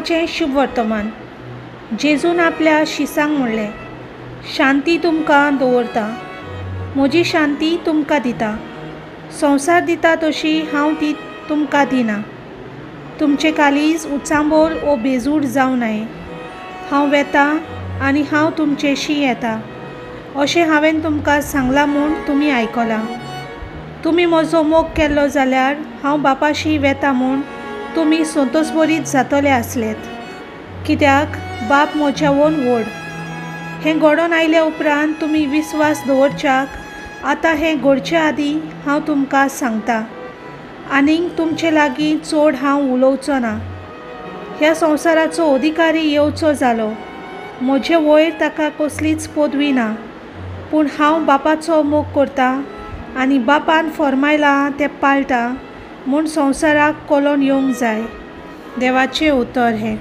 मार्काचें शुभ वर्तमान. जेजून आपल्या शिसांक म्हणलें, शांती तुमकां दवरता, म्हजी शांती तुमकां दिता. संवसार दिता तशी हांव ती तुमकां दिना. तुमचें काळीज उचांबळ ओ बेजूड जावं नये. हांव वेता आनी हांव तुमचेशी येता अशें हांवें तुमकां सांगलां म्हूण तुमी आयकलां. तुमी म्हजो मोग केल्लो जाल्यार हांव बापाशी वेता म्हूण तुमी संतोसबरीत जातले आसलेत, कित्याक बाप म्हज्यावून व्हड. हें घडोवन आयल्या उपरांत तुमी विस्वास दवरच्याक आतां हें घडचे आदीं हांव तुमकां सांगता. आनीक तुमचे लागीं चड हांव उलोवचो ना. ह्या संवसाराचो अधिकारी येवचो जालो. म्हजे वयर ताका कसलीच पदवी ना, पूण हांव बापाचो मोग करता आनी बापान फर्मायलां तें पाळटा म्हूण संवसाराक कळोन येवंक जाय. देवाचें उतर हें.